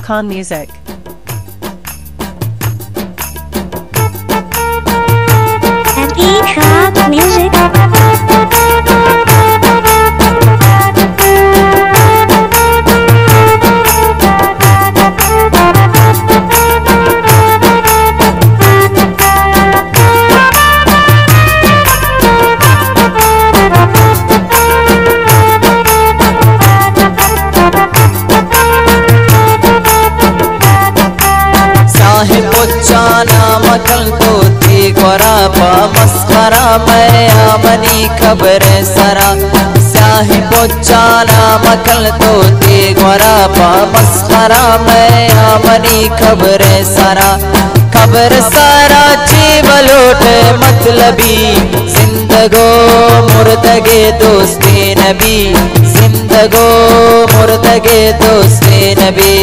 Khan Music. Happy Khan Music. سیاہیں پچانا مکن تو تئی گورا پہ مسخرا، مئے آ منی قبر ءِ سرا۔ سیاہیں پچانا مکن تو تئی گورا پہ مسخرا، مئے آ منی قبر ءِ سرا۔ قبر سرا چی بلوٹ مطلبی، زندگ ءُ مردگ ءِ دوستیں نبی، زندگ ءُ مردگ ءِ دوستیں نبی۔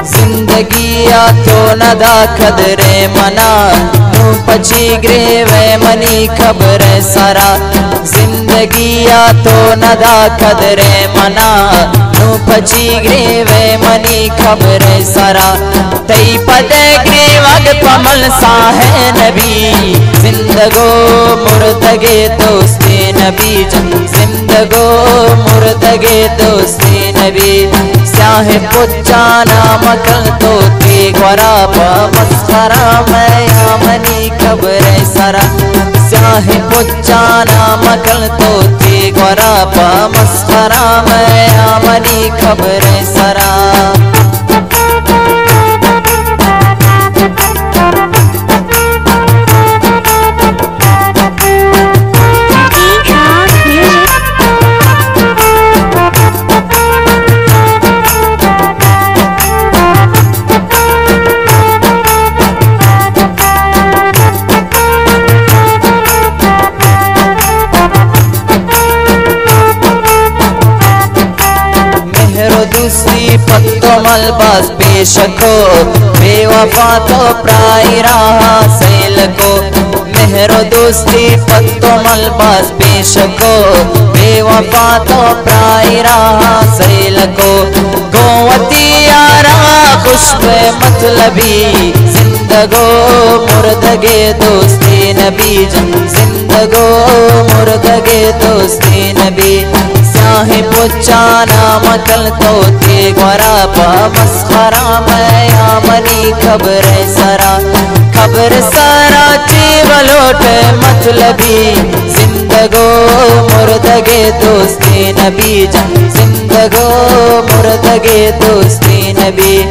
زندگی ءَ تو ندا قدر منا، نوں پچی گریوئے منی قبر ءِ سرا۔ زندگی ءَ تو ندا قدر منا، نوں پچی گریوئے منی قبر ءِ سرا۔ تئی پد ءِ گریوگ پہ من ساہ نبی، زندگ ءُ مردگ ءِ دوستیں نبی جان، زندگ ءُ مردگ ءِ دوستیں نبی۔ سیاہیں پچانا مکن تو تئی گورا پہ مسخرا، مئے آ منی قبر ءِ سرا۔ سیاہیں پچانا مکن تو تئی گورا پہ مسخرا، مئے آ منی قبر ءِ سرا۔ مہر ءُ دوستی پہ تو ملباس پیش کو، بے وفا تو پرائی راہ سیل کو۔ مہر ءُ دوستی پہ تو ملباس پیش کو، بے وفا تو پرائی راہ سیل کو۔ گوں وتی یارا خوش بئے مطلبی، زندگ ءُ مردگ ءِ دوستیں نبی جان، زندگ ءُ مردگ ءِ دوستیں نبی۔ سیاہیں پچانا مکن تو تئی گورا پہ مسخرا، مئے آ منی قبر ءِ سرا۔ قبر سرا چی بلوٹ مطلبی، زندگ ءُ مردگ ءِ دوستیں نبی جان، زندگ ءُ مردگ ءِ دوستیں نبی،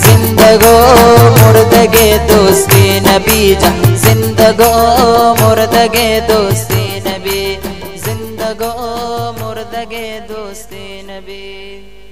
زندگ ءُ مردگ ءِ دوستیں نبی جان، زندگ ءُ مردگ ءِ دوستیں نبی، زندگ ءُ مردگ ءِ دوستیں نبی۔